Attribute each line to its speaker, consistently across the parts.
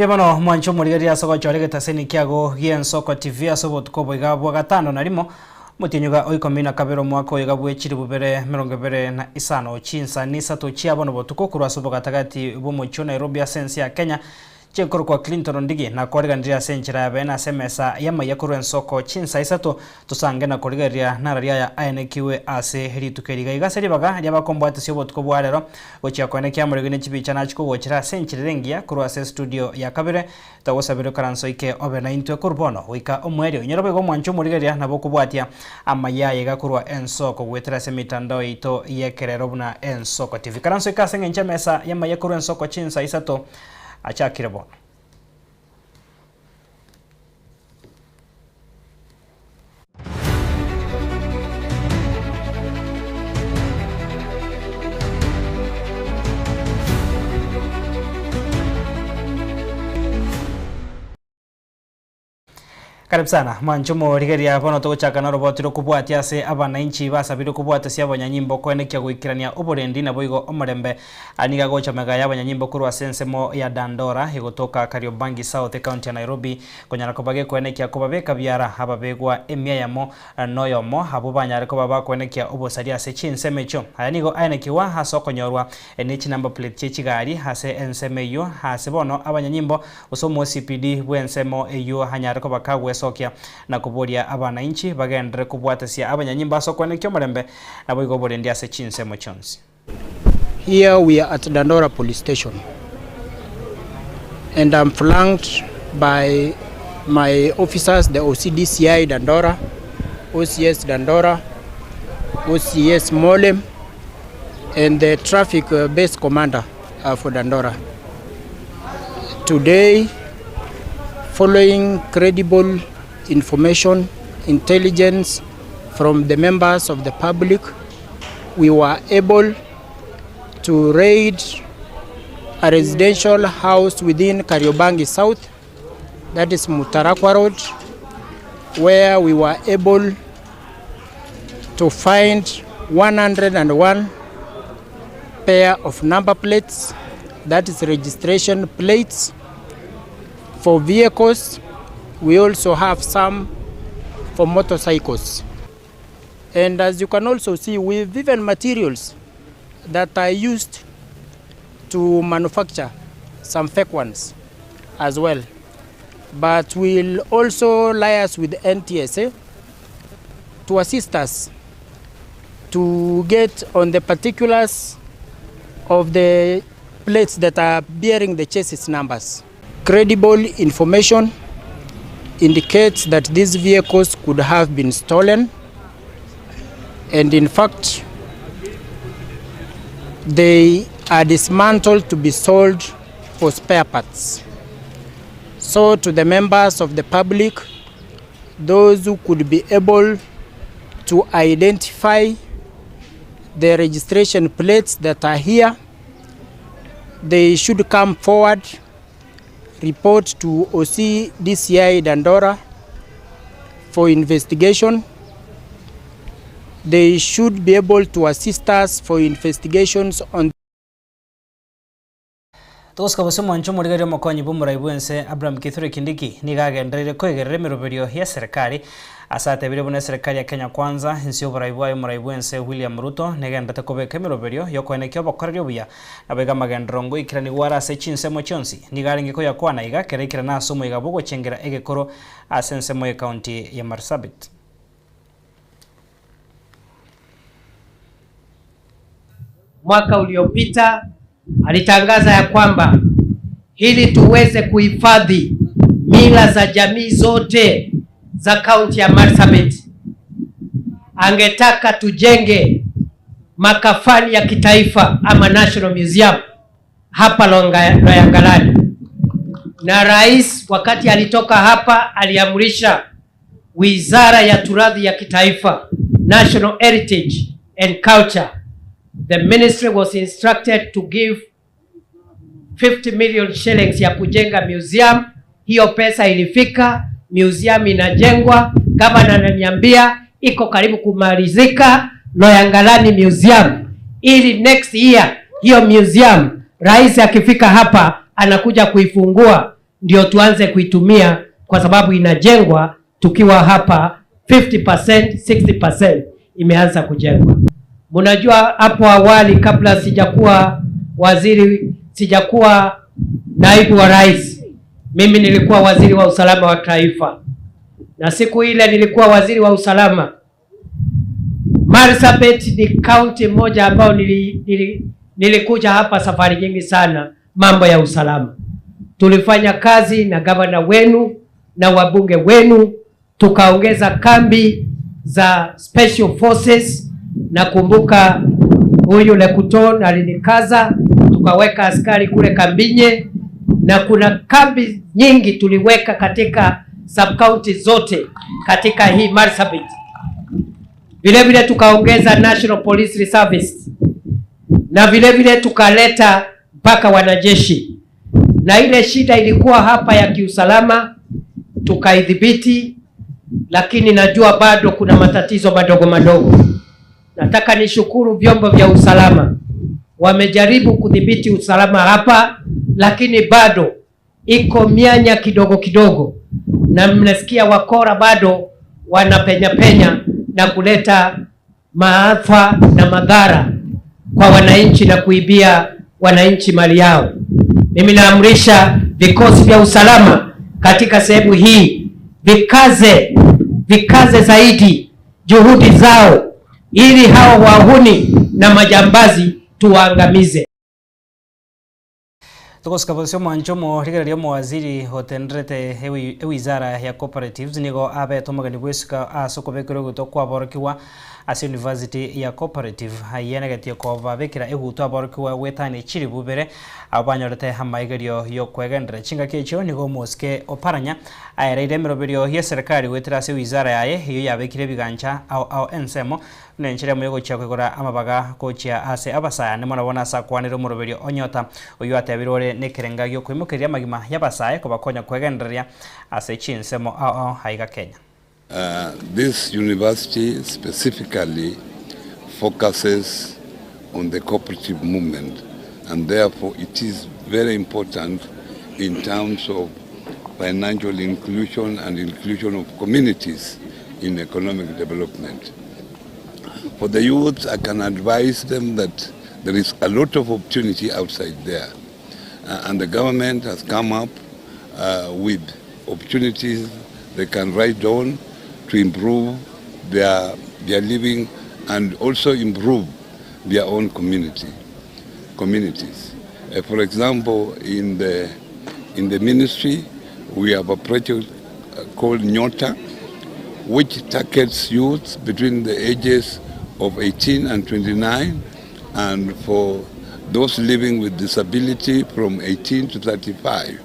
Speaker 1: Mbuya mono mwanche omorigereria ase ogochora egetaseni kiago gi'Ensoko TV ase obotuko obo iga bwa gatano na rimo, omotienyi iga o ikomi na kabere omwaka oyo iga bwe chilifu bibere emerongo ebere na isano, chinsani isato chia bono botuko korwa ase obogatagati bw'omochie o Nairobi ase ense ya Kenya, Chinkorokwa Clinton Ondigi nakoariganirie ase enchera ya beene ase emesa y'amaiya korwa ensoko chinsa isato, tosange na korigereria narari aya aenekiwe ase rituko eri. Iga ase ribaga ri'abakombwatisia obotuko bwa rero, gochia koenekia amarigo ne chibicha nachie kogochera ase enchera ere engiya korwa ase estudio ya kabere, togosabire okaranse oike obe naintwe korwa bono goika omoerio. Inyora boigo omwanche omorigereria nabo okobwatia amaiya aya iga korwa ensoko goetera ase emitandao yaito y'ekerero buna Ensoko TV. Karanse oike ase engencho y'emesa y'amaiya korwa ensoko chinsa isato achakire bono. Karibu sana mwanche omorigereria bono togochaka noroboti rokobwatia ase abanainchi basabirwe kobwatesia abanyanyimbo koenekia goikerania oborendi naboigo omorembe. Aya nigo agocha magega y'abanyanyimbo korwa ase ensemo ya Dandora egotoka Kariobangi South ecounty ya Nairobi konyara koba gekoenekia kobabeka biara ababegwa emia eyemo noyomo abwo banyare koba bakoenekia obosaria ase chinsemo echio. Aya nigo aenekigwa ase okonyorwa ne chinumber plate chie chigari ase ensemo eyio ase bono abanyanyimbo Gose omo-OCPD bw'ensemo eyio anyare koba kagwesokia na koboria abanainchi bagenderere kobwatesia abanyanyimbo ase okwenekia omorembe, naboigo oborendi ase chinsemo chionsi.
Speaker 2: Here we are at Dandora police station and I'm flanked by my officers the OC DCI Dandora, OCS Dandora, OCS Molem and the traffic base commander for Dandora. Today, following credible information, intelligence from the members of the public, we were able to raid a residential house within Kariobangi South, that is Mutarakwa Road, where we were able to find 101 pair of number plates, that is registration plates for vehicles. We also have some for motorcycles. And as you can also see, we've even materials that are used to manufacture some fake ones as well. But we'll also liaise with NTSA to assist us to get on the particulars of the plates that are bearing the chassis numbers. Credible information indicates that these vehicles could have been stolen and in fact they are dismantled to be sold for spare parts. So to the members of the public, those who could be able to identify the registration plates that are here, they should come forward, report to OC DCI Dandora for investigation. They should be able to assist us for investigations on
Speaker 1: Togosuka bosio omwancho omorigereria omokonyi bw'omorai bw'ense Abraham Kithure Kindiki nigo agendereire koigerera emeroberio y'eserekari ase atebirie buna eserekari ya Kenya Kwanza inse y'oborai bwaye omorai bw'ense William Ruto negenderete kobeka emeroberio y'okoenekia obokoreri obuya naboigo amagenderero ngoikeranigwa are ase chinsemo chionsi. Nigo arenge koyakwana iga kera aikerana ase omoiga bw'ogochengera egekoro ase ensemo y'ecounty ya Marsabit.
Speaker 3: Mwaka uliopita alitangaza ya kwamba ili tuweze kuhifadhi mila za jamii zote za kaunti ya Marsabit, angetaka tujenge makafani ya kitaifa ama National Museum hapa Loyangalani, na rais wakati alitoka hapa aliamrisha Wizara ya Turathi ya Kitaifa, National Heritage and Culture, the ministry was instructed to give 50 million shillings ya kujenga museum. Hiyo pesa ilifika, museum inajengwa. Gavana ananiambia iko karibu kumalizika, Loyangalani Museum, ili next year hiyo museum rais akifika hapa anakuja kuifungua. ndio tuanze kuitumia kwa sababu inajengwa tukiwa hapa 50%, 60% imeanza kujengwa. Mnajua hapo awali kabla sijakuwa waziri, sijakuwa naibu wa rais, mimi nilikuwa waziri wa usalama wa taifa, na siku ile nilikuwa waziri wa usalama. Marsabit ni kaunti moja ambayo nili, nili, nilikuja hapa safari nyingi sana, mambo ya usalama. Tulifanya kazi na gavana wenu na wabunge wenu, tukaongeza kambi za special forces. Nakumbuka huyu Lekuton alinikaza, tukaweka askari kule Kambinye, na kuna kambi nyingi tuliweka katika sub county zote katika hii Marsabit. Vile vile tukaongeza National Police Service na vile vile tukaleta mpaka wanajeshi, na ile shida ilikuwa hapa ya kiusalama tukaidhibiti, lakini najua bado kuna matatizo madogo madogo. Nataka nishukuru vyombo vya usalama, wamejaribu kudhibiti usalama hapa, lakini bado iko mianya kidogo kidogo, na mnasikia wakora bado wanapenya penya na kuleta maafa na madhara kwa wananchi na kuibia wananchi mali yao. Mimi naamrisha vikosi vya usalama katika sehemu hii vikaze vikaze zaidi juhudi zao ili hawa wahuni na majambazi tuwaangamize.
Speaker 1: Togosika bosio omwancho omorigereria omowaziri otenderete ewizara ya cooperatives nigo abete omogeni bwesika ase okobekera ogoto kwaborokigwa ase university ya cooperative ayenegetie kobabekera eguto aborokigwa gwetania chiribu bere abo banyorete amaigerio yokwegenderera chingaki echio nigo omosike oparanya aereire emeroberio ya eserikari goetera ase ewizara yaye eywo yabekire ebigancha ao ao ensemo buna enchera emo yogochia koigora amabaga gochia ase abasaya mono bono ase akwanire omoroberio onyota oywo atebire ore na ekerenga giokoimokereria amagima ya abasae kobakonya kwegendereria ase chinsemo ao ao aiga Kenya.
Speaker 4: This university specifically focuses on the cooperative movement, and therefore it is very important in terms of financial inclusion and inclusion of communities in economic development. For the youth, I can advise them that there is a lot of opportunity outside there. And the government has come up with opportunities they can write on to improve their living and also improve their own communities. For example, in the ministry, we have a project called Nyota, which targets youths between the ages of 18 and 29, and for those living with disability from 18 to 35,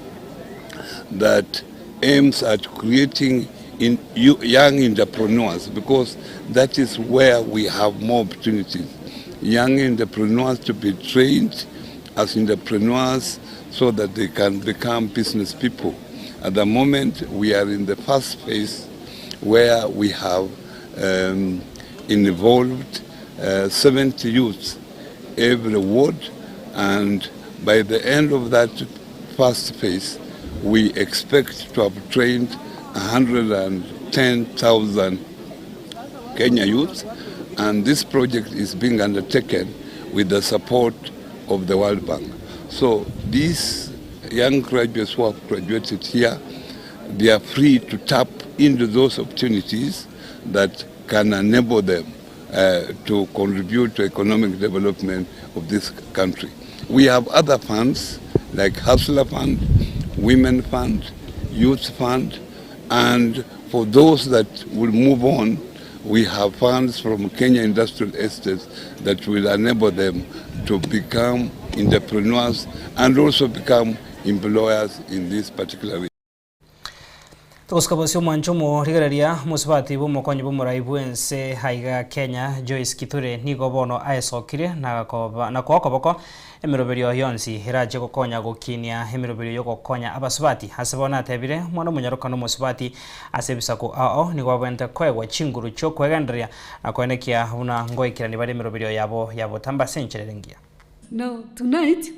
Speaker 4: that aims at creating in young entrepreneurs, because that is where we have more opportunities. Young entrepreneurs to be trained as entrepreneurs so that they can become business people. At the moment, we are in the first phase where we have involved 70 youths every ward, and by the end of that first phase, we expect to have trained 110,000 Kenya youths, and this project is being undertaken with the support of the World Bank. So these young graduates who have graduated here, they are free to tap into those opportunities that can enable them to contribute to economic development of this country. We have other funds like Hustler Fund, Women Fund, Youth Fund, and for those that will move on, we have funds from Kenya Industrial Estates that will enable them to become entrepreneurs and also become employers in this particular region.
Speaker 1: Togosika bosio omwancho omorigereria omosubati bw'omokonyi bw'omorai bw'ense aiga Kenya Joyce Kithure nigo bono aesokire na koa okoboko emeroberio yonsi erache gokonya gokinia emeroberio yogokonya abasubati ase bono atebire omwana omonyaroka na omosubati ase ebisaku ao nigo babwenerete koegwa chinguru chiokwegendereria na koenekia buna ngoikerani bare emeroberio yabo yabotamba ase enchera ere engiya.
Speaker 5: Now, tonight,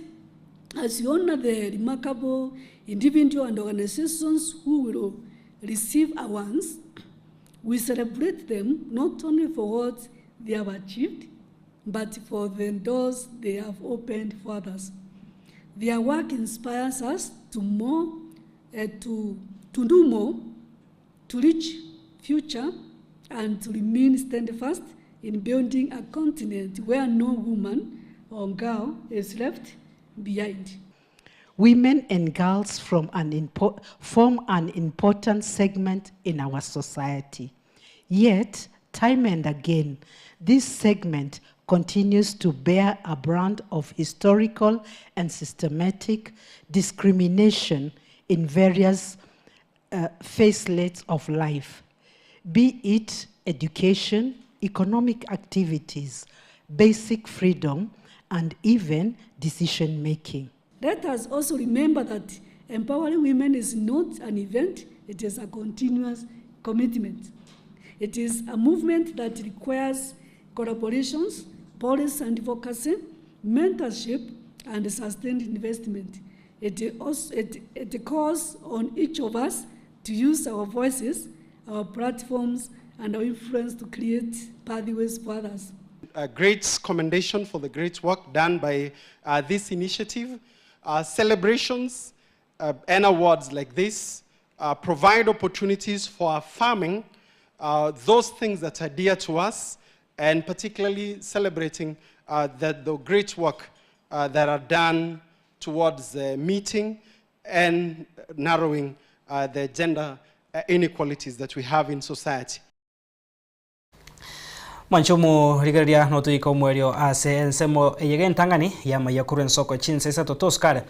Speaker 5: as you honor the remarkable individuals and organizations who will receive awards. We celebrate them not only for what they have achieved, but for the doors they have opened for others. Their work inspires us to more, to, to do more, to reach future, and to remain steadfast in building a continent where no woman or girl is left behind.
Speaker 6: Women and girls from an form an important segment in our society. Yet, time and again, this segment continues to bear a brand of historical and systematic discrimination in various facelets of life, be it education, economic activities, basic freedom, and even decision making.
Speaker 5: Let us also remember that empowering women is not an event, it is a continuous commitment. It is a movement that requires collaborations, policy and advocacy, mentorship, and sustained investment. It, also, it, it calls on each of us to use our voices, our platforms, and our influence to create pathways for others.
Speaker 7: A great commendation for the great work done by this initiative. Celebrations and awards like this provide opportunities for affirming those things that are dear to us, and particularly celebrating the great work that are done towards meeting and narrowing the gender inequalities that we have in society.
Speaker 1: Mwancho omorigereria notoika omwerio ase ensemo eye gentang'ani yamaiya korwa ensoko chinsa isato tosikare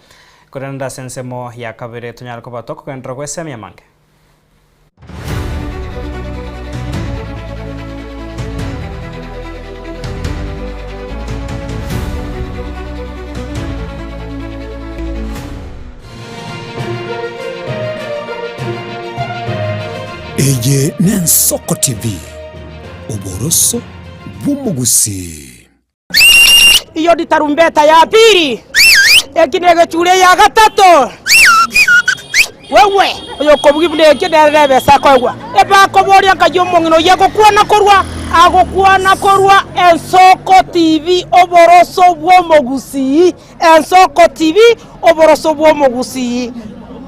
Speaker 1: korende ase ensemo ya kabere tonyare koba tokogenderera gwesemia amange.
Speaker 8: Eye n'Ensoko TV, oboroso bw'omogusii.
Speaker 9: Iyo ni tarumbeta ya pili, eki negechure ya gatato. Wewe oyo kobugi buna eki nere ebesa akoegwa. Ebakoboria nkai omong'ina oyio agokwana korwa agokwana korwa Ensoko TV oboroso bw'omogusii. Ensoko TV oboroso bw'omogusii.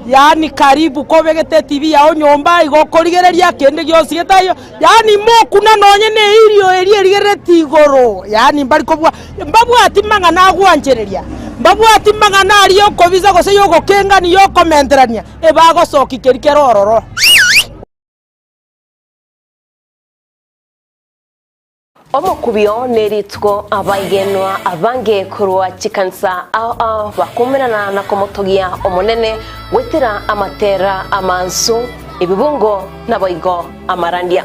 Speaker 9: Yaani karibu kobegete etibi yao nyomba igo okorigereria kende gionsi getaiyo, yaani mokuna nonye na eirio eria erigerereti igoro, yaani mbari kobua mbabwati mang'ana agwanchereria, mbabwati mang'ana aria okobisa gose ya ogokengania ya okomenterania, ebagosokia keria kere ororo.
Speaker 10: Omokubio nerituko abaigenwa abange korwa chikanisa ao ao bakomerana na komotogia Omonene goetera amatera amansu, ebibungo naboigo amarandia.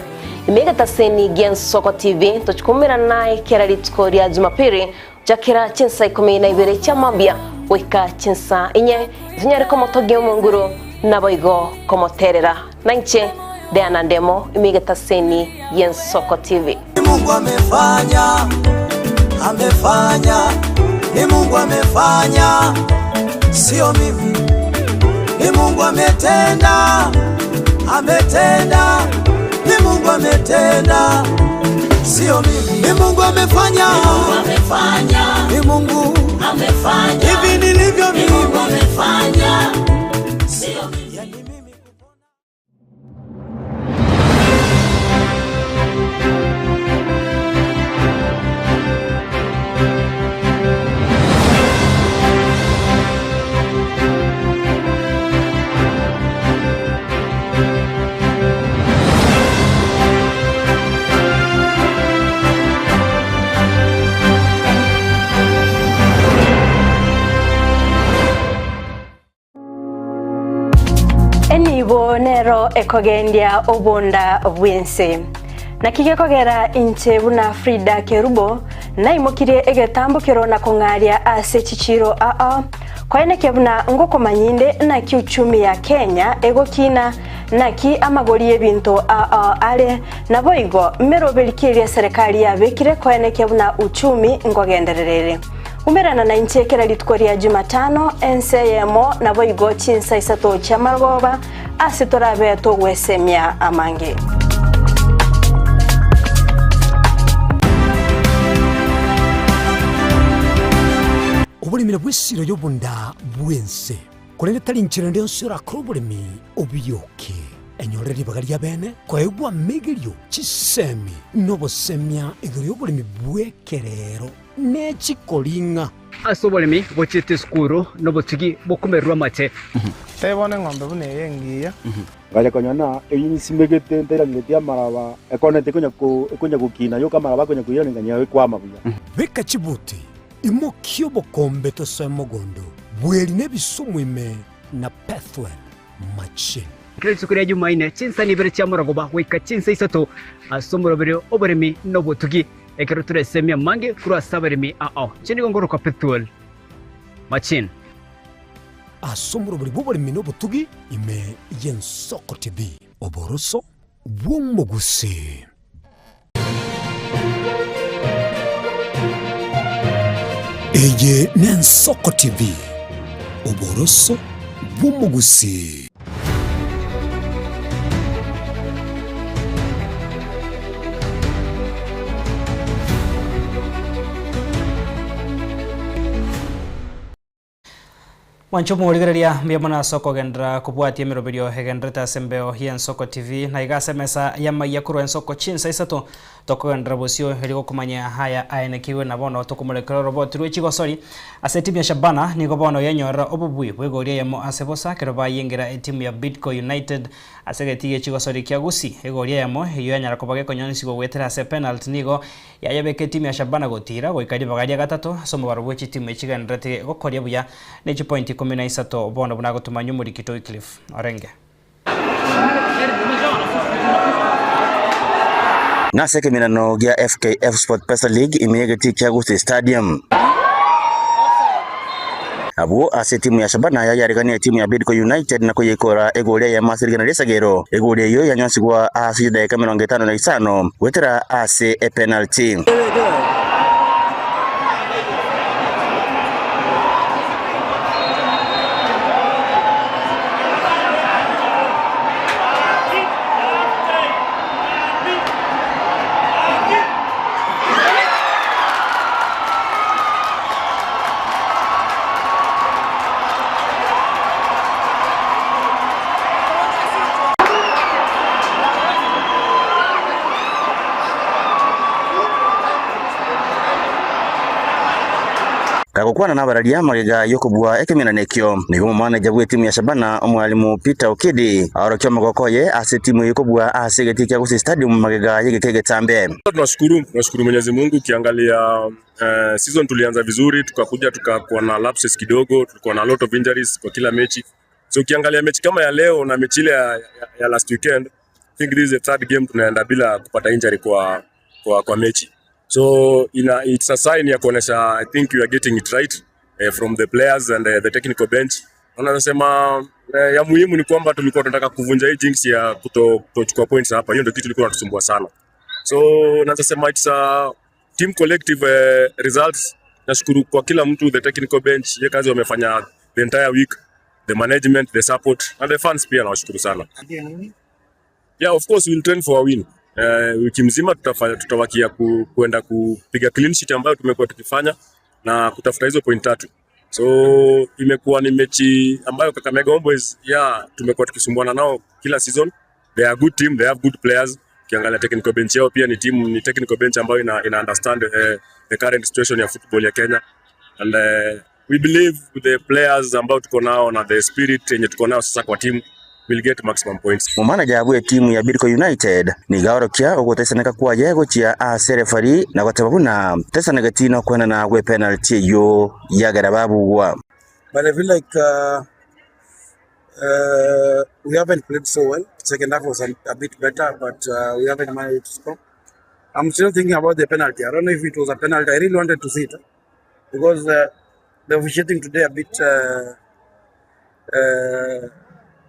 Speaker 10: Ime egetaseni gi'Ensoko TV tochikomerana naye kera rituko ria Jumapili gochakera chinsa ikomi na ibere chia mambia goika chinsa inye, tonyare komotogia Omonguru naboigo komoterera. Nainche Diana Ndemo ime egetaseni gi'Ensoko TV.
Speaker 11: Mungu amefanya, amefanya, ni Mungu amefanya, sio mimi. Ni Mungu ametenda, ametenda, ni Mungu ametenda, sio mimi. Ni Mungu amefanya, ni Mungu amefanya, ni Mungu amefanya, hivi nilivyo mimi, Mungu amefanya, sio mimi.
Speaker 12: Enibo nero ekogendia obonda bw'ense. Naki gekogera inche buna Frida Kerubo naimokirie egetambokero na kong'aria ase chichiro aa koenekia buna ngokomanyinde naki uchumi ya Kenya egokina naki amagori y'ebinto aa are naboigo meroberi ki eria serikali yabekire koenekia buna uchumi ngogendererere. Umerana nainche kera rituko ria Jumatano, ense eyemo, naboigo chinsa isato chi'amarogoba, ase torabe togwesemia amange.
Speaker 8: Oboremi nabwo esiro y'obonda bw'ense, korende tari nchera ende yonsi orakore oboremi obioke. Enyorere ribaga ri'abeene koegwa amegerio, chisemi, na obosemia igoro y'oboremi bw'ekerero ne chikoring'a.
Speaker 13: Ase oboremi bochiete esukuru nobotugi bokomererwa amate.
Speaker 14: Tebia bono eng'ombe buna eye engiya.
Speaker 15: Ngacha konyora ng'a eyio nsimegete ntairanereti amaraba, ekoneti ekonya ko ekonya gokina yoka amaraba akonya koirana ng'a ekwama buya.
Speaker 8: Beka chibuti, imokia obokombe tosoe mogondo, bweri na ebisumu ime na Pethuel machine.
Speaker 13: Kera rituko ria Jumaine, chinsani ibere chia morogoba goika chinsa isato ase omoroberi oboremi na obotugi, ekero toresemie amange korwa ase abaremi ao. Inche nigo ngorokwa Pethuel Machine.
Speaker 8: Ase omoroberi bw'oboremi na obotugi ime y'Ensoko TV. Oboroso bw'omogusii. Eye n'Ensoko TV, oboroso bw'omogusii.
Speaker 1: Mwanche omorigereria mbuya mono ase okogenderera kobwatia emeroberio egendererete ase embeo y'Ensoko TV na iga ase emesa y'amaiya korwa Ensoko chinsa isato tokogenderera bosio erio gokomanya aya aenekigwe na bono tokomorekera oroboti rwe chigosori ase etimu ya Shabana nigo bono yenyorera obobui bw'egori eyemo ase bosa ekero bayengera etimu ya Bidco United ase egetii gie chigosori kia Gusii egori eyemo eyio yanyara koba gekonyonsigwa goetera ase epenalty nigo Yayebeka etimu ya Shabana gotiira goika ribaga ria gatato ase omobaro bwe chitimu echigendererete gokoria buya ne chipointi ikomi na isato bono buna agotumanywa omorikito Wycliffe Orenge.
Speaker 16: Nase ekeminano gia FKF SportPesa League ime y'egetii kia Gusii Stadium. Abwo ase etimu ya Shabana yayarigania etimu ya Bidco United na koyeikora egoli eyemo ase rigena ri'esagero. Egoli eyio yanyonsigwa ase chidaeka 55 goetera ase epenalty. Gagokwana nabararia magega y'okobua ekeminano ekio, nigo omomaneja bw'etimu ya Shabana, Omwalimu Peter Okidi, aorokia omogoko oye ase etimu eyio kobua ase egetii kia Gusii Stadium magega y'egeka egetambe.
Speaker 17: Tunashukuru, tunashukuru Mwenyezi Mungu ukiangalia season tulianza vizuri tukakuja tukakuwa na lapses kidogo, tulikuwa na lot of injuries kwa kila mechi. So ukiangalia mechi kama ya leo na mechi ile ya, ya, ya last weekend, I think this is the third game tunaenda bila kupata injury kwa, kwa, kwa mechi. So ina, it's a sign ya kuonesha I think we are getting it right from the players and the technical bench. Na naweza sema ya muhimu ni kwamba tulikuwa tunataka kuvunja hii jinx ya kutochukua points hapa. Hiyo ndio kitu ilikuwa inatusumbua sana. So naweza sema it's a team collective results. Nashukuru kwa kila mtu, the technical bench, ile kazi wamefanya the entire week, the management, the support and the fans pia nawashukuru sana. Yeah, of course we'll train for a win. Wiki mzima tutafanya, tutawakia kuenda kupiga clean sheet ambayo tumekuwa tukifanya na kutafuta hizo point tatu. So imekuwa ni mechi ambayo Kakamega Homeboyz yeah, tumekuwa tukisumbuana nao kila season. They are a good team, they have good players. Ukiangalia technical bench yao pia ni team, ni technical bench ambayo ina understand the current situation ya football ya Kenya. And we believe with the players ambao tuko nao na the spirit yenye tuko nao sasa kwa team we'll get maximum points.
Speaker 16: Omanaja bw'etimu ya Bidco United nigo aorokia ogotesaneka kwaye gochia ase refari na goteba buna tesanegeti nokwenana gwe penalty eyio yagera babugwa.
Speaker 18: But I feel like we haven't played so well. Second half was a bit better, but we haven't managed to score. I'm still thinking about the penalty. I don't know if it was a penalty. I really wanted to see it because the officiating today a bit.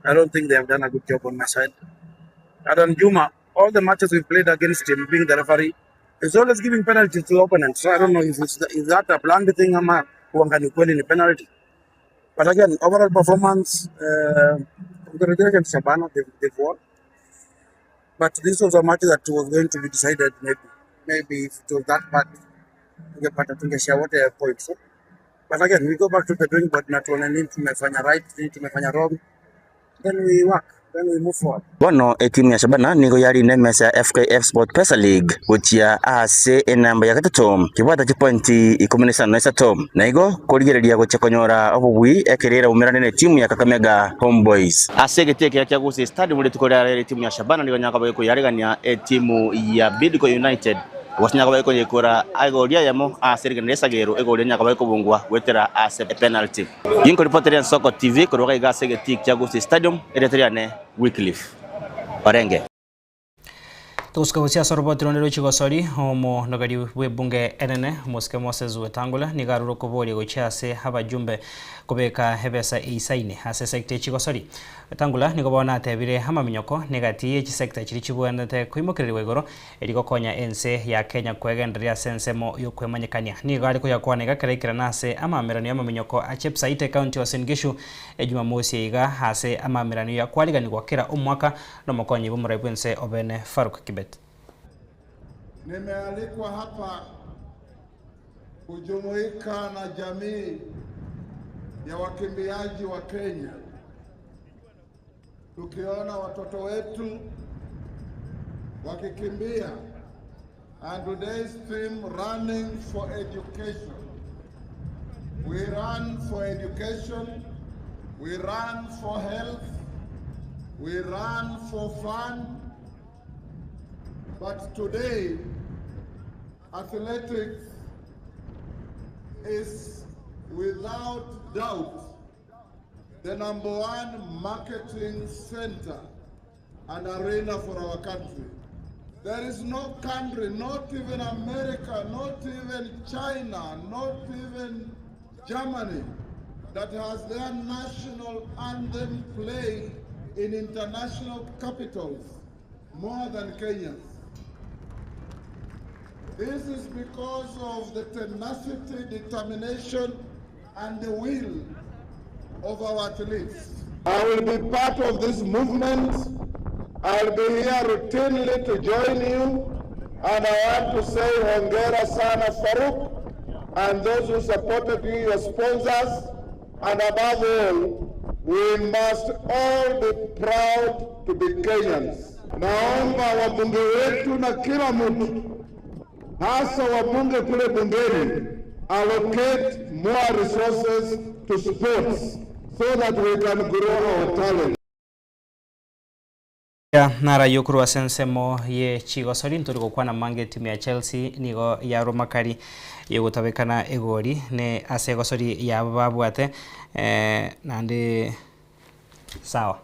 Speaker 18: I don't think they have done a good job on my side. Adan Juma, all the matches we played against him, being the referee, He's always giving penalty to opponents. So I don't know if it's the, is that a planned thing ama huanga ni kweli ni penalty. But again, overall performance, congratulations Shabana, they've won. But this was a match that was going to be decided maybe. Maybe if it was that bad, tungepata tungeshare wote points. But again, we go back to the drawing board na tuone nini tumefanya right, nini tumefanya wrong. Then we work, then we move forward.
Speaker 16: Bono etimu ya Shabana nigo yarinde emesa ya FKF SportPesa League gochia ase enamba ya gatato kebwata chipointi ikomi na isano na isato na igo korigereria gochia konyora obobui ekero eraumerane na etimu ya Kakamega Homeboyz. Ase egetii ekeya kia Gusii Stadium rituko ria rero etimu ya Shabana nigo nyakaba ekoyaregania etimu ya Bidco United Gose nyakoba ekoyekora egori eyemo ase rigena ri'esagero, egori eria nyakoba ekobungwa goetera ase epenalty. Ginkoripoteria Ensoko TV korwa iga ase egetii kia Gusii Stadium, erieta riane Wycliffe Orenge.
Speaker 1: Togosuka gochia ase oroboti ronde rwe chigosori, omonogeri bw'ebunge enene, omosike Moses Wetangula, nigo arure okoboria gochia ase abajumbe kobeka ebesa eisaine ase esecta ye chigosori. Wetangula nigo bono atebire amaminyoko negati ye chisecta chiria chibwenerete koimokererigwa igoro Erio gokonya ense ya Kenya kwegendereria ase ensemo y'okwemanyekania. Nigo are koyakwana iga kera ikerana ase amaamerano y'amaminyoko a Chepsait ecounty Uasin Gishu ejumamosi iga ase amaamerano ya kwariganigwa kera omwaka nomokonyi bw'omorai bw'ense obene Farouk Kibet.
Speaker 4: Nimealikwa hapa kujumuika na jamii ya wakimbiaji wa Kenya tukiona watoto wetu wakikimbia and today's theme running for education. We run for education, we run for health, we run for fun. But today, athletics is without doubt the number one marketing center and arena for our country. There is no country, not even America, not even China, not even Germany, that has their national anthem played in international capitals more than Kenya's. This is because of the tenacity, determination, and the will of our athletes. I will be part of this movement. I'll be here routinely to join you. And I want to say Hongera Sana Farouk and those who supported you, your sponsors, and above all, we must all be proud to be Kenyans. Naomba wabunge wetu na kila mtu hasa wabunge kule bungeni allocate more resources to sports so that we can grow our talent.
Speaker 1: Narayo korwa ase ensemo ye chigosori ntori gokwana mange etimu ya Chelsea nigo yarwa makari yogotabekana egori ne ase egosori yabo babwate eh, naende sawa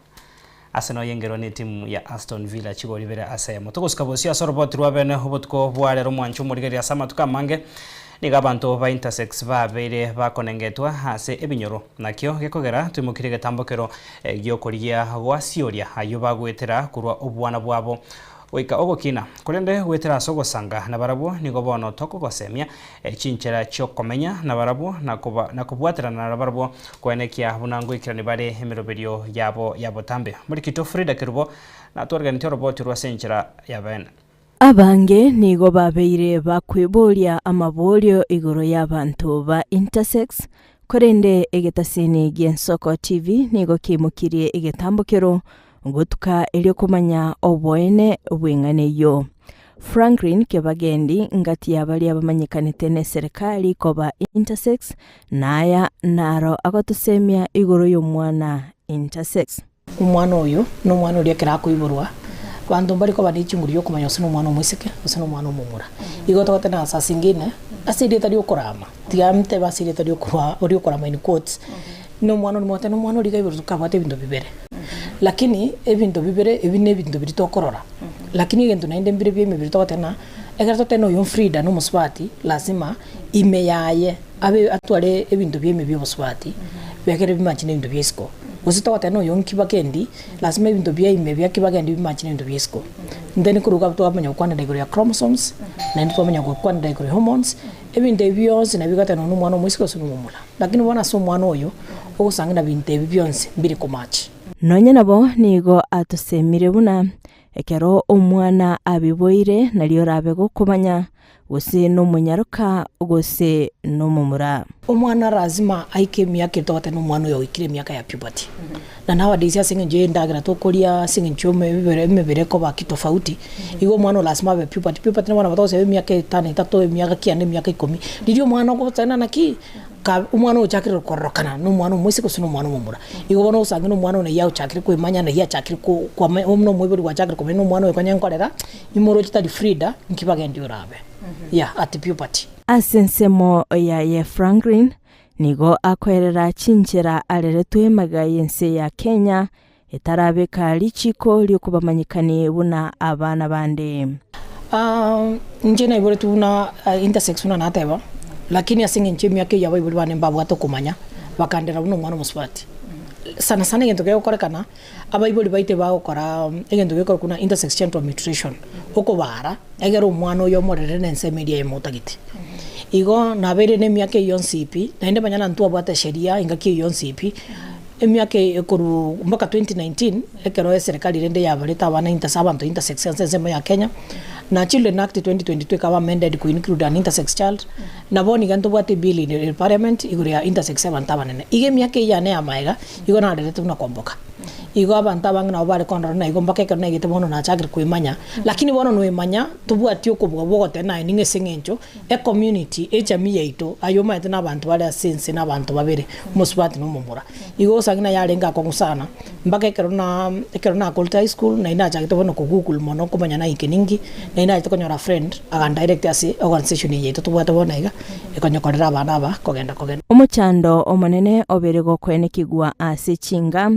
Speaker 1: ase noyengerwa ne etimu ya Aston Villa chigori ibere ase eyemo. Togosuka bosio ase oroboti rwa bene obotuko bwa rero omwancho omorigereria ase amatuko amange Nigo abanto ba intersex babeire bakonengetwa ase ebinyoro, nakio gekogera toimokirie egetambokero gi'okorigia gwasioria ayio bagoetera korwa obwana bwabo goika ogokina. Korende goetera ase ogosanga nabarabwo nigo bono tokogosemia chinchera chi'okomenya nabarabwo na kobwaterana nabarabwo koenekia buna ngoikerani bare emeroberio yabo ya botambe. Morikito Frida Kerubo natwariganetie oroboti rw'ase enchera ya bene.
Speaker 19: Abange nigo babeire bakweboria amaborio igoro y'abanto ba intersex, korende egetasini gi'Ensoko TV nigo keimokirie egetambokero gotuka erio komanya oboene bw'eng'ana eyio. Franklin Kebagendi ngati ya baria bamanyekanete n'eserekari koba intersex, naya naro agotosemia igoro y'omwana intersex.
Speaker 20: Omwana oyo nomwana oria ekero akoiborwa, abanto mbare koba ne chinguru chi'okomanya gose nomwana omoiseke gose nomwana omomura. Igo togoteba ase asingine, ase erieta riokorama, tiga ntebe ase erieta riokorwa riokorama in quotes, nomwana oria mogote nomwana oria iga aiborwe tokabwate ebinto bibere. Lakini ebinto bibere ebi na ebinto biria tokorora, lakini egento naende mbire bia emebere togoteba ng'a, ekero totebe na oyo Frida na omosubati, lazima ime yaye abe atware ebinto bia ime bia obosubati, biagere bimanche na ebinto bia isiko. Gose togoteba na oyo nkibagendi, lazima ebinto bia ime bia kibagendi bimache na ebinto bia isiko. Then korwa iga twamanya gokwanera igoro ya chromosomes, naende twamanya gokwanera igoro ya hormones, ebinto ebi bionsi nabio bigoteba nonye na omwana omoiseke gose na omomura. Lakini bono ase omwana oyo, ogosanga na binto ebi bionsi mbiri komatch.
Speaker 19: Nonya nabo nigo atosemire buna ekero omwana abiboire nario orabe gokomanya gose nomonyaroka gose nomomura.
Speaker 20: Omwana lazima aike emiaka ere togoteba omwana oyo oikire emiaka ya puberty. Na nowadays ase eng'encho ya endagera tokoria, ase eng'encho ya emebere emebere ekoba kitofauti, igo omwana oyo lazima abe puberty. Puberty nabo abana togoseba emiaka etano etato, emiaka kianda, emiaka ikomi, riria omwana ogochana naki, ka omwana ochakire kororokana na omwana omoiseke gose na omwana omomura. Igo bono ogosangi na omwana oyo naye ochakire koemanya, naye achakire ko kwame buna omoibori gwachakire komanya na omwana oyo konya nkorera, Imoroche tari Frida nki bagendi orabe yeah at puberty.
Speaker 19: Ase ensemo yaye Franklin nigo akoerera chinchera areretwe magega y'ense ya Kenya etarabeka richiko ri'okobamanyekani buna abana bande.
Speaker 20: Inche naiboretwe buna intersex buna nateba, lakini ase eng'encho emiaka eyio abaibori bane mbabwate okomanya, bakandera buna omwana omosubati. Sana sana egento kegokorekana. Abaibori baito bagokora egento gekorokwa buna intersex genital mutilation, okobara egere omwana oyo omorere na ensemo eria eyemo otagete. Igo nabeire na emiaka eyio yonsi pi, naende manya na ntwabwate sheria engaki eyio yonsi pi, emiaka eye korwa mpaka 2019 ekero eserekari rende yabarete abana interse abanto intersex ase ensemo ya Kenya, na Children Act 2022 ekaba amended ko include an intersex child, na bono iga ntobwate ebill in parliament igoro ya intersex abanto abanene. Igo emiaka eyio yane ya maega. Igo narerete buna kwamboka. Igo abanto abange nabo bare kondora na igo mpaka ekero naigete bono nachakire koimanya. Lakini bono noimanya tobwati okobua bwa ogoteba naye ning'o ase eng'encho ecommunity, echamii yaito aye omanyete na abanto bare ase ense na abanto babere, omosubati na omomura. Igo gose ang'e naye arenge akong'u sana mpaka ekero na ekero nakorete high school naende nachagete bono ko google mono komanya naike ninki, naende nachete konyora friend agandirect ase organisation eye yaito tobwate bono iga. Ekonyokorera abana aba kogenda kogenda.
Speaker 19: Omochando omonene obeire gokoenekigwa ase chinga,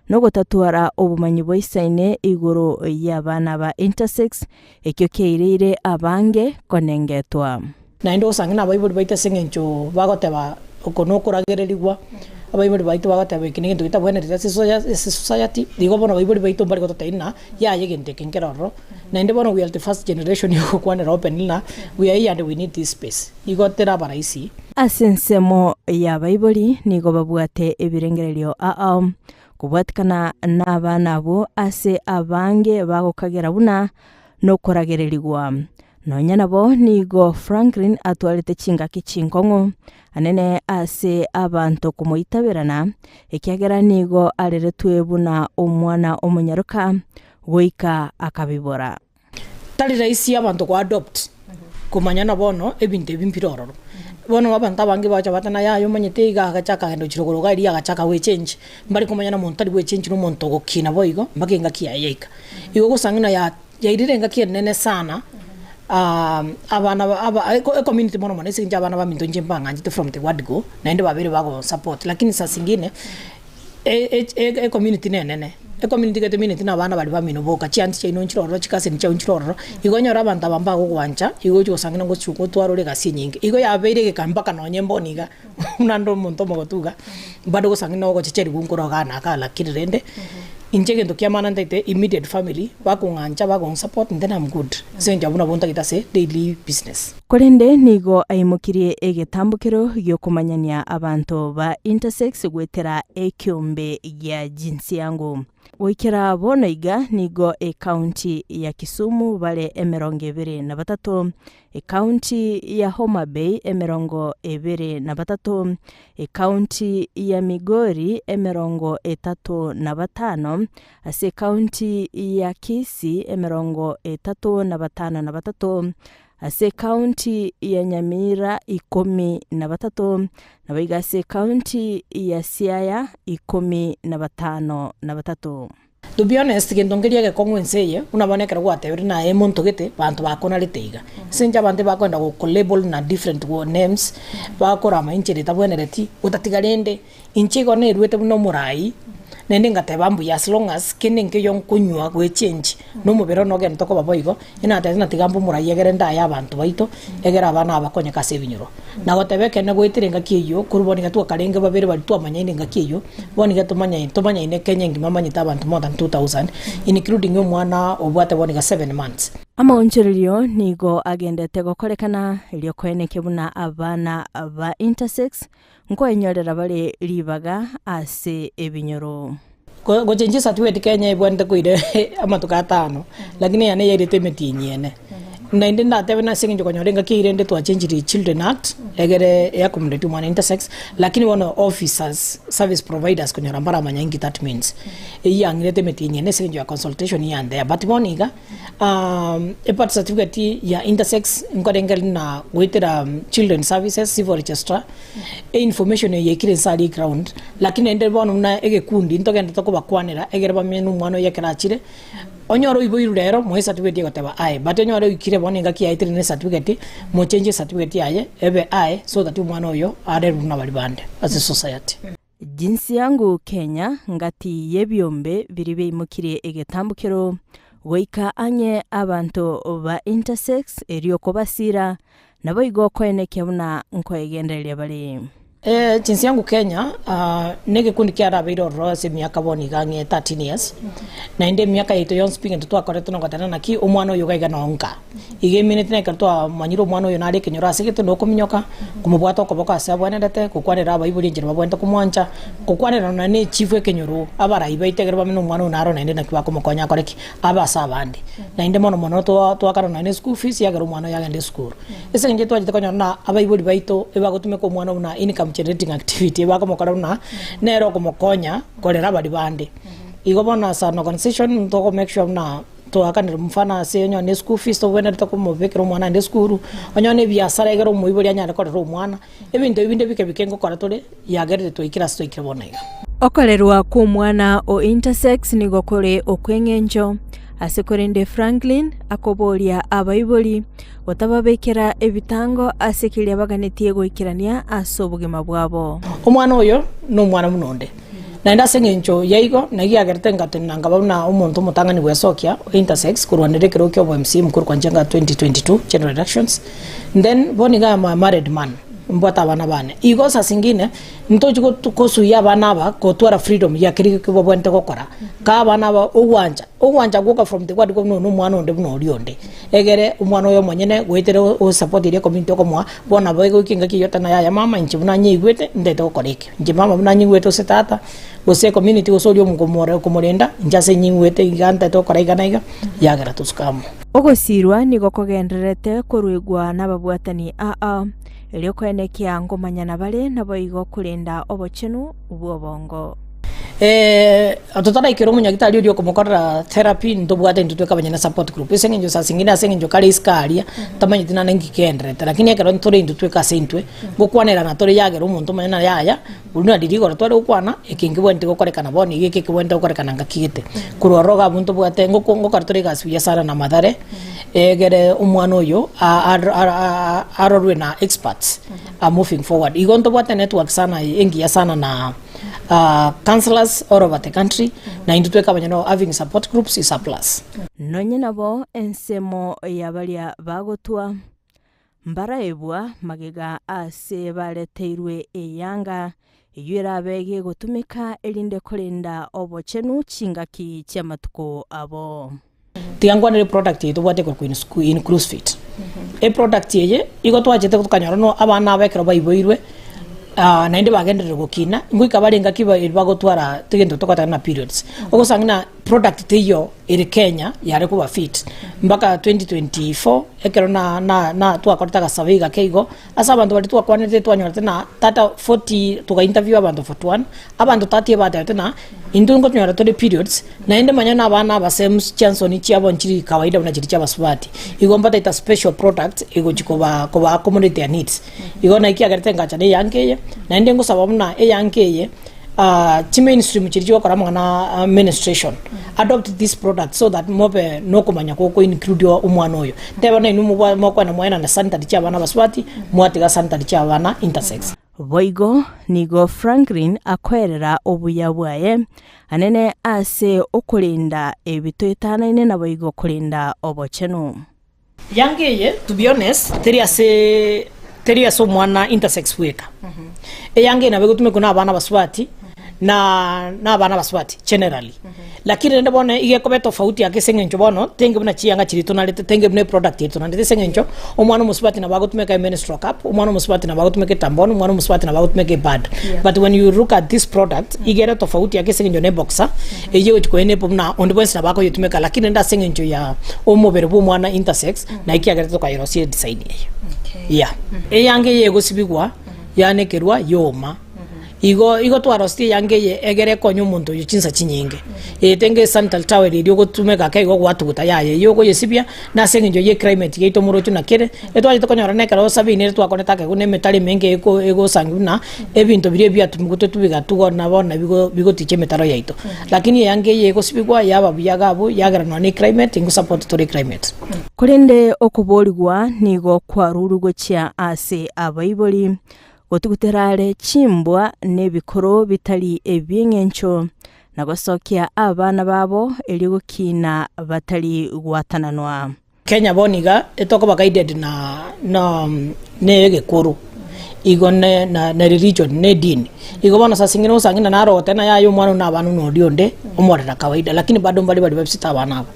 Speaker 19: nogotatwara obomanyi boisaine igoro y'abana ba intersex, ekio kiaireire abange konengetwa.
Speaker 20: Naende osange nabaibori baito ase eng'encho bagoteba oko nokoragererigwa, abaibori baito bagoteba eke negento getabwenereti ase ase society, igo bono abaibori baito mbari gototebia ng'a yaya egento eke nkere ororo. Naende bono we are the first generation yogokwanera openly ng'a we are here and we need this space. Igo teraba rahisi.
Speaker 19: Ase ensemo y'abaibori nigo babwate ebirengererio ao kobwatikana nabana abwo ase abange bagokagera buna nokoragererigwa. Nonya nabo nigo Franklin atwarete chingaki chinkong'u anene ase abanto komoitaberana, ekiagera nigo areretwe buna omwana omonyaroka goika akabibora.
Speaker 20: Tari rahisi abanto ko adopt komanya bono ebinto ebi mbire ororo. Bono abanto abange bacha bateba yaya omanyete iga agacha akagenda gochia rogoro iga erio agachaka goechange, mbari komanya na omonto tari goechange na omonto ogokina boigo mpaka engaki yaye yaika. Igo ogosanga ng'a ya yairire engaki enene sana abana ba aba ecommunity mono mono ase eng'encho abana baminto inche mbang'anchete from the word go, naende babeire bagosupport lakini saa zingine. Ecommunity nenene, ecommunity getemineti na abana baria bamino boka, chianti chiaino nchire ororo, chikaseni chiao nchire ororo, igo onyore abanto aba mbagogwancha, igo ogochia gosanga ngochia gotwara ore egasi enyinge. Igo yabeire egeka mpaka nonye mbono iga, buna nde omonto omogotu iga, bado gosanga nogochecherigwa nkore igaa na igaa lakini rende, inche egento kia maana ntaete immediate family, bakong'ancha bagonsupport then am good, ase eng'encho abwo nabwo ntagete ase daily business.
Speaker 19: Korende nigo aimokirie egetambokero gi'okomanyania abanto ba intersex goetera ekeombe gia jinsi yangu. Goikera bono iga nigo ecounty ya Kisumu bare 23, ecounty ya Homa Bay 23, ecounty ya Migori 35, ase ecounty ya Kisii 35 na 3, ase ekaunti ya Nyamira 13, naboigo ase ekaunti ya Siaya 53.
Speaker 20: To be honest gento nkeria egekong'u ense eye, buna bono ekero gwatebire naye monto gete, banto bakonarete iga. Ase eng'encho abanto ebakoenda goko label na different names, bakorama enchera etabwenereti, gotatiga rende, inche igo neruete buna omorai, Naende ngateba mbuya as long as kende nkeiyo nkonywa goechange na omobere one ogende tokoba boigo, inatebete ng'a tiga mbe omorai egere ndaye abanto baito, egere abana aba bakonyeke ase ebinyoro. Na goteba ekeene goetera engaki eyio, korwa bono iga twakarenge babere baria twamanyaine engaki eyio, bono iga tomanyaine tomanyaine Kenya engima manyete abanto more than 2000, including omwana obwate bono iga 7 months.
Speaker 19: Amaonchorerio nigo agendete gokorekana erio koenekia buna abana ba intersex nkoenyorera bare ribaga ase ebinyoro.
Speaker 20: Gochenchia certificate Kenya ebwenerete koira amatuko atano, lakini eyane yairete emetienyi ene. Naende ndatebe nase eng'encho konyora engaki eyio rende twachenchirie Children Act, egere e accommodate omwana intersex, lakini bono officers, service providers konyora mbaramanya inki that means. Eyio yang'irete emetienyi ene ase eng'encho ya consultation yandea. But bono iga, e birth certificate ya intersex nkorengereria na goetera children services, civil registrar, Einformation eye yaikire inse aria eground, lakini naende bono buna egekundi ntogenderete kobakwanera egere bamenye na omwana oye ekero achire, onyore oiboirwe rero moe ecertificate egoteba aye, but onyore oikire bono engaki yaetire na ecertificate, mochengie ecertificate yaye ebe aye so that omwana oyo arerwe buna baria bande ase society.
Speaker 19: Jinsi yangu Kenya ngati y'ebiombe biria biaimokirie egetambokero goika ang'e abanto ba intersex erio kobasira Naboigo koenekia buna nkoegendereria bare.
Speaker 20: Chinsi yangu Kenya negekundi kiarabeire ororo ase emiaka bono iga ang'e 13 years, naende emiaka yaito yonsi pi egento twakorete nogoteba naki omwana oyo iga iga nonka. Iga emineti na ekero twamanyire omwana oyo nare ekenyoro ase gete nokominyoka, komobwata okoboko ase abwenerete, gokwanera abaibori enchera babwenerete komwancha, gokwanera nonya ne echifu ekenyoro, abarai baito ekero bamenye omwana oyo naro naende naki bakomokonya akore ki? Abe ase abande. Naende mono mono toakana nonya ne school fees yagera omwana oyo agende esukuru. Ase eng'encho twachete konyora buna abaibori baito ebagotumeka omwana buna income generating activity ebakomokora buna nere okomokonya korera baria bande. Igo bono as an organisation togo make sure buna toakanire mfano ase onye ne school fees tobwenerete komobekera omwana aende esukuru, onye ne ebiasara egere omoibori anyare korera omwana, ebinto ebi binde bike bike ngokora tore yagerire twaikire ase twaikire bono iga.
Speaker 19: Okorerwa kw'omwana o intersex nigo kore okw'eng'encho, ase korende Franklin akoboria abaibori gotababekera ebitango ase keria baganetie goikerania ase obogima bwabo.
Speaker 20: Omwana oyo nomwana buna onde, naende ase engencho yaigo naki yagerete ngatenena nkaba buna omonto omotang'ani bwesokia o intersex korwanera ekerogo kia obo MCA mokuru kwa Njenga 2022 general elections, then bono iga am a married man, mbwate abana bane. Igo saa zingine Ntochi gosuia abana aba gotwara freedom ya keria babwenerete gokora, kaa abana aba ogwancha, ogwancha gwoka from the word go buna omwana onde buna oria onde, egere omwana oyo omonyene goetera osupport eria ecommunity okomoa, bono nabo egoika engaki eyio oteba yaya mama inche buna nyeigwete ndete gokora eke, inche mama buna nyigwete gose tata, gose ecommunity gose oria omokomore okomorenda, inche ase nyigwete iga ntete gokora iga na iga, yagera tosuka amo.
Speaker 19: Ogosirwa nigo kogendererete koruegwa nababwatani aa. Erio koenekia nkomanyana bare naboigo korenda obochenu bw'obongo.
Speaker 20: Totaraikera omonyagitari oria okomokorera therapy ntobwate intwe tweka abanyene support group ase eng'encho saa zingine ase eng'encho kare isiko aria tamanyeti naende nki keenderete lakini ekero tore intwe tweka ase intwe ngokwanerana tore yagera omonto omonyene naye yaya buna riria igoro tware gokwana eke nkebwenerete gokorekana bono iga eke ekebwenerete gokorekana ngaki gete. Korwa ororo iga abwo ntobwate ngoko ngokora tore egasi buya sana na Mathare egere omwana oyo arorwe na experts moving forward. Igo ntobwate network sana engiya sana na councillors all over the country na intwe tweka abanyene having support groups is a plus.
Speaker 19: Nonye nabo ensemo ya baria bagotwa mbaraebwa magega ase bareteirwe eyanga, eyio erabe gegotumeka erinde korenda obochenu chingaki chi'amatuko abo.
Speaker 20: Tiga nkwanere eproduct eye tobwate ekorokwa inclusfit. Eproduct eye igo twachete tokanyora no abana aba ekero baiboirwe naende bagenderire gokina, ngoika bare engaki bagotwara egento togoteba ng'a periods. Ogosanga ng'a product teiyo ere Kenya yare koba fit mpaka 2024 ekero na na na twakorete agasurvey gake igo, ase abanto baria twakwanete twanyorete ng'a tata 40 toga interview abanto 41, abanto 30 ebatebete ng'a intwe nkonyora tore periods. Naende manya nabana abasem chiansoni chiabo nchiri kawaida buna chiria chi'abasubati, igo mbataita special products egochi koba koba accommodate their needs. Igo naki kiagerete ngacha na eyanka eye, naende ngosaba buna eyanka eye chimainstream chiria chigokora amang'ana a menstruation, adopt this product so that mobe nokomanya goko include omwana oyo. Teba nainwe mobwa mokoenda mwaenana sanitary chia abana abasubati, mwatiga sanitary chia abana intersex.
Speaker 19: Boigo nigo Franklin akoerera obuya bwaye anene ase okorinda ebitoetanaine naboigo korinda obochenu.
Speaker 20: Yanga eye to be honest teri ase teri ase omwana intersex bweka. Eyanga eye nabo egotumekwa na abana abasubati na na abana abasubati generally. Lakini rende bono iga ekoba etofauti ake ase eng'encho bono tenge buna chiyanga chiria tonarete tenge buna eproduct eye tonarete ase eng'encho omwana omosubati nabo agotumeka emenstrual cup, omwana omosubati nabo agotumeka etampon, omwana omosubati nabo agotumeka epad. But when you look at this product iga ere tofauti ake ase eng'encho ne eboxer Eyio egochia koenepwa buna onde bwensi nabo akoyetumeka, lakini rende ase eng'encho ya omobere bw'omwana intersex, na ekiagera tokayerosia edesign eye. Yeah. Eyanga eye egosibigwa, yanekerwa, yoma. Igo igo twarosirie eyanga eye egere ekonye omonto oyo chinsa chinyinge. Eye tenge sanitary towel eria ogotumeka ake igo gwatuguta yaya, eyio okoyesibia, na ase eng'encho ye climate yaito omoroche nakere, etwachete konyora na ekero sabini ere twakorete ake buna emetaro emenge eko egosangi buna ebinto biria ebiatumigwete tobigatuga na bono bigo bigoticha emetaro yaito. Lakini eanga eye egosibigwa yaba buya iga abwo yagera nonya na eclimate ingo support tore eclimate.
Speaker 19: Korende okoboorigwa nigo kwarurwe gochia ase abaibori, gotugutera are chimbwa na ebikoro bitari ebi'engencho, na gosokia abana babo erio gokiina batari gwatananwa.
Speaker 20: Kenya bono iga etokoba guided na na na egekoro igo ne na na religion na edini. Igo bono sasa ing'ina gose ang'ina naro ogoteba ng'a yaya omwana one na abana buna oria onde omorere kawaida lakini bado mbare baria babisete abana aba.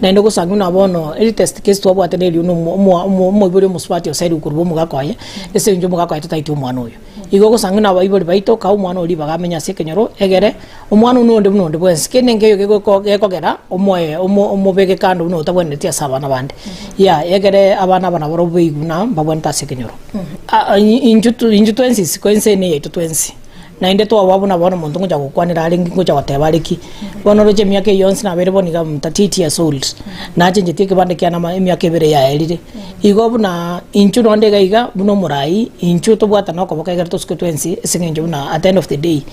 Speaker 20: Naende gose ang'e buna bono latest case twabwate neri buna omo omo omo omoibori omosubati osairwe korwa omogaka oye, ase eng'encho omogaka oye tataeti omwana oyo. Igo gose ang'e na abaibori baito kae omwana oria ribaga amenye ase ekenyoro egere Omwana one onde buna onde bwensi, kende nkeiyo gegoko gekogera omoe omo omobeke kando buna otabwenereti ase abana bande. Yeah, ekere abana aba nabarobwo beigwe buna mbabwenerete ase ekenyoro. Ah intwe tu intwe twensi isiko ense eye neyaito twensi, naende twaba buna bono omonto ngocha gokwanera arenge ngocha goteba are ki, bono oroche emiaka eye yonsi nabeire bono iga am 38 years old, nachengetie ekebande kiane ama emiaka ebere yaerire. Igo buna intwe nonde iga iga buna omorai, intwe tobwatane okoboko ekero tosuke twensi ase eng'encho buna at the end of the day,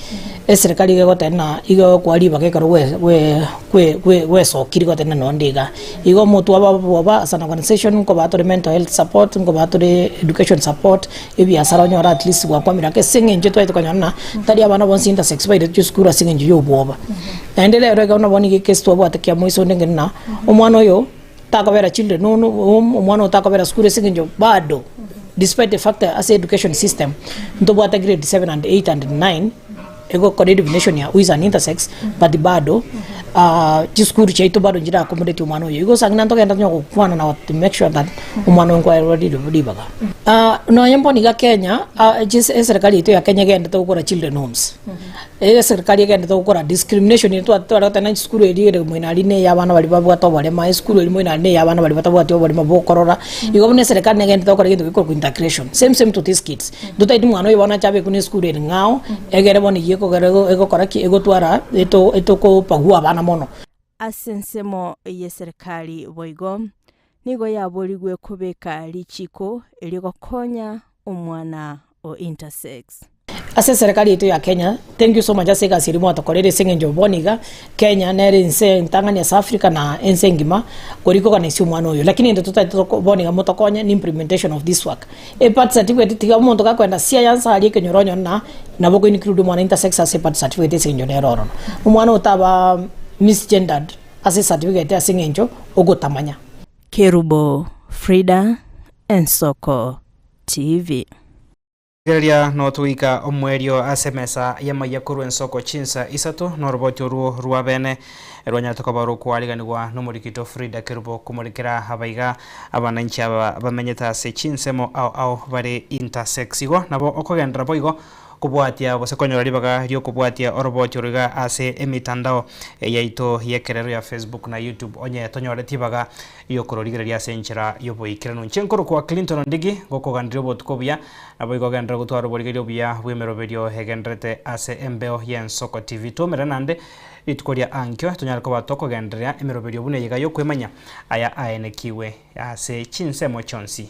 Speaker 20: Eserekari iga egoteba ng'a iga egokoa ribaga ekero gwe gwe gwe gwe gwesokire goteba ng'a nonde iga. Igo omotwe obo bwoba as an organisation nkobaa tore mental health support, nkobaa tore education support, ebiasara onyore at least gwakwamire ake ase eng'encho twagete konyora ng'a tari abana bonsi intersex bairetwe chisukuru ase eng'encho ya obwoba. Naende rero ekero nabo nigo ekesi twabwate kia moiso onde ng'a omwana oyo takobera children home, omwana oyo takobera sukuru ase eng'encho bado despite the fact ase education system ntobwate grade 7 and 8 and 9 egokora elimination ya who is an intersex but bado chisukuru chiaito bado nchira accommodate omwana oyo. Igo osang'ina ntogenda tonya gokwana na to make sure that omwana oyo nkwaerwa ribaga. Nonya mbono iga Kenya eserekari yaito ya Kenya egenderete gokora children homes. Eserikari egenderete gokora discrimination eye tware goteba ng'a esukuru eria ere moino aria ne eya abana baria babwate oborema, esukuru eria moino aria ne eya abana baria batabwati oborema bokorora. Igo bono eserikari negenderete gokora egento gekorokwa integration, same same to these kids. Ntotaeti mwana oyo bono ache abekwe na esukuru ere ng'ao, egere bono eyio ekogera egokora ki, egotwara eto etokobagua abana mono.
Speaker 19: Ase ensemo y'eserikari boigo, nigo yaborigwe kobeka richiko erio gokonya omwana o intersex.
Speaker 20: Ase eserekari yaito ya Kenya, thank you so much ase egasi eria mwatokoreire ase eng'encho bono iga, Kenya nere ense entang'ani ase Africa na ense engima korikoganisia omwana oyo. Lakini egento totaete toko bono iga motokonye ni implementation of this work. E birth certificate tiga omonto gakoenda Siaya nsa aria ekenyoro onyore na nabo oko include omwana intersex ase ebirth certificate ase eng'encho nere ororo. Omwana otaba misgendered ase certificate ase eng'encho ogotamanya.
Speaker 19: Kerubo Frida, Ensoko TV.
Speaker 1: Rigereria notogoika omoerio ase emesa y'amaiya korwa ensoko chinsa isato, na oroboti orwo rwa bene rwanyarete koba rokoariganigwa nomorikito Frida Kerubo komorekera abaiga abananchi aba bamenyete ase chinsemo ao ao bare intersex. Igo nabo okogenderera boigo kobwatia gose konyora ribaga ri'okobwatia oroboti oro iga ase emetandao yaito y'ekerero ya Facebook na YouTube onye tonyoreti ribaga ri'okororigereria ase enchera y'oboikeranu. Inche nkorokwa Clinton Ondigi, ngokoganderia obotuko obuya, naboigo ogenderere gotwara oborigereria obuya bw'emeroberio egendererete ase embeo y'Ensoko TV. Twaumerane naende rituko ria ankio, tonyare koba tokogendereria emeroberio buna eye iga y'okwemanya aya aenekigwe ase chinsemo chionsi.